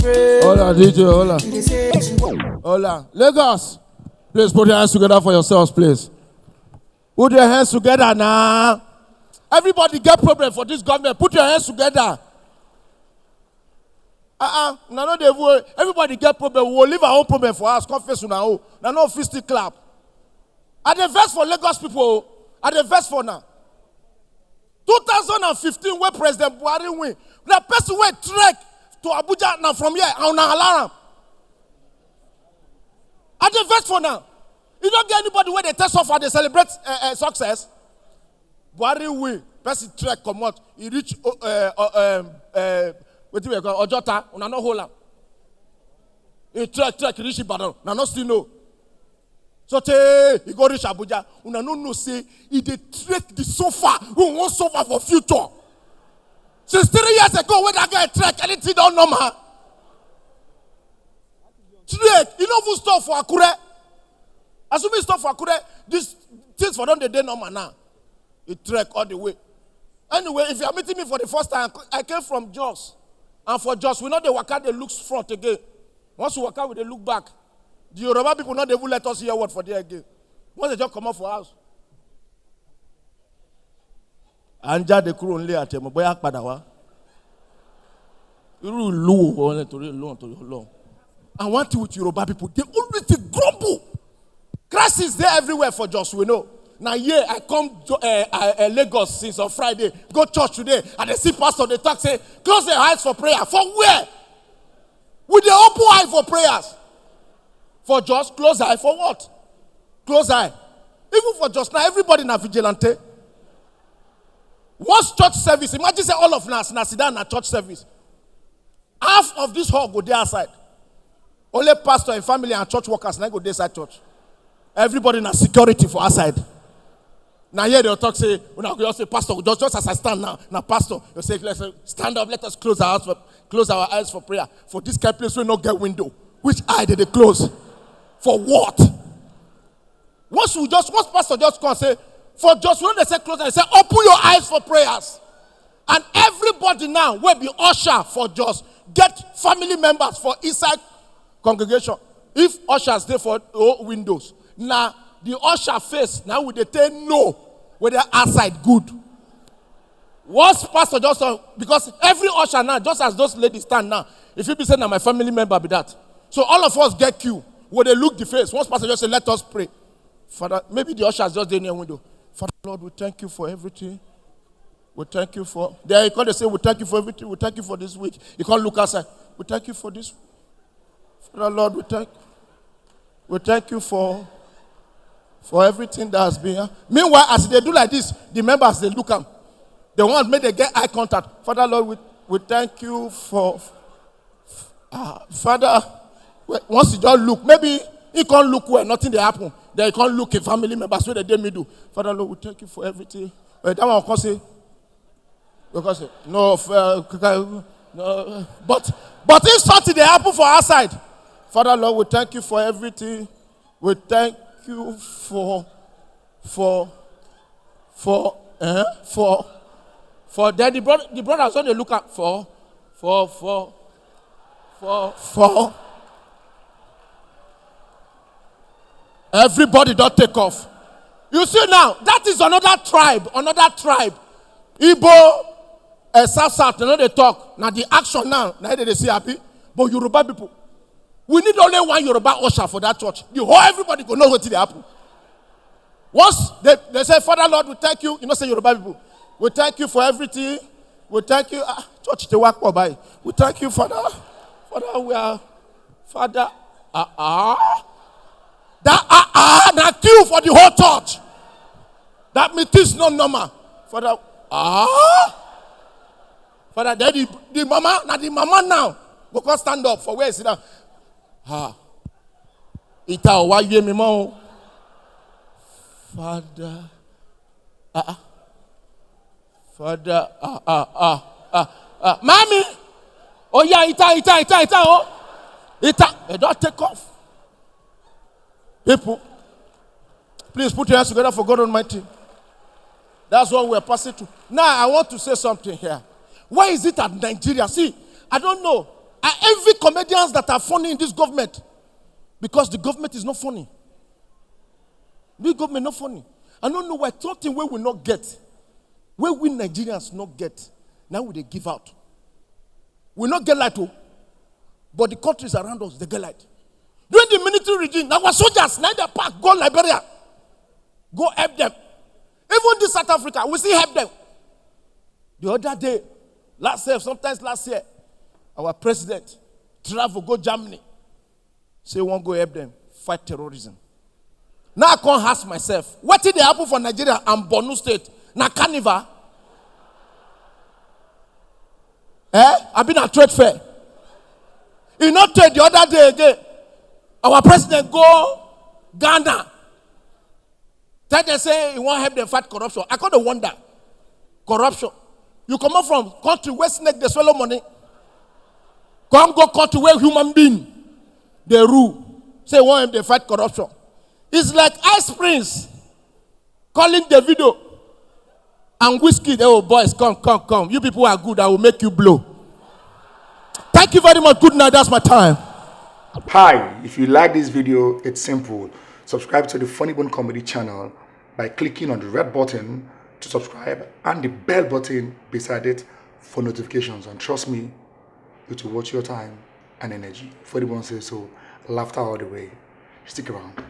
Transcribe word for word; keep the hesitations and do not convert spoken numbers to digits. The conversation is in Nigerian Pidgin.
Hola, D J, hola. Hola. Lagos, please put your hands together for yourselves, please. Put your hands together now. Everybody get problem for this government. Put your hands together. Uh-uh. Now no dey worry. Everybody get problem. We will leave our own problem for us. Come face una own. Now no fit still clap. I dey vex for Lagos people. I dey vex for now. Two thousand and fifteen, wey President Buhari win, na person wey trek to Abuja na from here, and una allow am. I dey vex for now. You don't get anybody where they test offer, they celebrate uh, uh, success. Buhari win, person trek comot, he reach uh, uh, um, uh, wetin we call Ojota, una no hold am. He trek, trek, reach Ibadan, una no still know. So tey he go reach Abuja, una no know say he dey trek the suffer, we wan suffer for future. Since three years ago when that guy trek, anything don normal. Trek, he no even stop for Akure. Assuming he stop for Akure, this things for don dey dey normal now. He trek all the way. Anyway, if you are meeting me for the first time, I came from Jos. And for Jos, we no dey waka dey look front again. Once we waka, we dey look back. The Yoruba people no dey even let us hear word for there again. Once they just comot for house. À ń jáde kúrò nílé àti ẹ̀mọ́ bóyá padà wá. Irú ìlú wo wọn lè torí ìlú ọ̀hún torí Ọlọ́run. And one thing with Yoruba people, they always dey grumble. Crisis dey everywhere for Jos, we know. Na here I come to uh, uh, Lagos since on Friday, go church today, and I see pastor dey talk say, close your eyes for prayer. For where? We dey open eye for prayers. For Jos, close eye for what? Close eye. Even for Jos now, everybody na vigilante. Once church service, imagine say all of us na sit down na church service. Half of this hall go dey outside. Only pastor and family and church workers na go dey inside church. Everybody na security for outside. Na here they talk say, una go just say, pastor, just, just as I stand now, na pastor, you say, let's say, stand up, let us close our eyes for, close our eyes for prayer. For this kind place we no get window, which eye did they close? For what? Once we just, once pastor just come say, for Jos, when they say close, they say, open your eyes for prayers. And everybody now will be usher for Jos, get family members for inside congregation. If ushers dey for oh, windows, na the usher face now we dey take know whether outside good. Once pastor just talk, because every usher now, just as those ladies stand now, if you be say na my family member be that. So all of us get queue, we dey look the face. Once pastor just say, let us pray. Father, maybe the ushers just dey near window. Father Lord, we thank you for everything. We thank you for. There you come, they say, we thank you for everything. We thank you for this week. You can't look outside. We thank you for this. Father Lord, we thank, we thank you for for everything that has been. Meanwhile, as they do like this, the members they look am. They want make they get eye contact. Father Lord, we, we thank you for. Ah, Father, we- once you just look, maybe he can't look well, nothing they happen. They can't look at family members where they dey middle. Father Lord, we thank you for everything. Eh, that one can say, because eh, no, f- uh, k- k- no, but but if something they happen for outside, Father Lord, we thank you for everything. We thank you for for for eh, for for then the brother the brothers when they look at for for for for for everybody don't take off. You see now, that is another tribe, another tribe. Igbo, uh, South South, they know they talk. Now the action now, now they dey see happy. But Yoruba people, we need only one Yoruba usher for that church. The whole everybody go know what dey happen. Once they, they say, Father Lord, we thank you. You know, say Yoruba people, we thank you for everything. We thank you. Ah, church, they work for by. We thank you, Father. Father, we are, Father. Ah, ah. That ah, ah, na queue for the whole church. That means things no normal. Father, ah. Father, then the, the mama, now the mama now. We can stand up for where is it now? Ah. Ita o wa ye mi mo. Father. Ah, ah. Father. Ah, ah, ah, ah, ah. Mommy. Oh, yeah, ita, ita, ita, ita, oh. Ita. They don't take off. People, please put your hands together for God Almighty. That's what we're passing through. Now, I want to say something here. Why is it that Nigeria? See, I don't know. I envy comedians that are funny in this government, because the government is not funny. This government not funny. I don't know why. Something wey we not get, wey we Nigerians not get, now we dey give out. We not get light o, but the countries around us, they get light. During the military regime, our soldiers, now they pack, go Liberia, go help them. Even this South Africa, we still help them. The other day, last year, sometimes last year, our president travel go Germany, say one go help them fight terrorism. Now I can't ask myself, what did they happen for Nigeria and Borno State? Na carnival? Eh? I been at trade fair. You not trade the other day again. Our president go Ghana. Tell them say he won't help them fight corruption. I kind of wonder. Corruption. You come up from country where snake they swallow money. Come go country where human being they rule. Say one help they fight corruption. It's like Ice Prince calling Davido and Wizkid, "Oh boys, come, come, come. You people are good. I will make you blow." Thank you very much. Good night. That's my time. Hi, if you like this video, it's simple. Subscribe to the Funny Bone Comedy channel by clicking on the red button to subscribe and the bell button beside it for notifications. And trust me, it will watch your time and energy. Funny Bone says so. Laughter all the way. Stick around.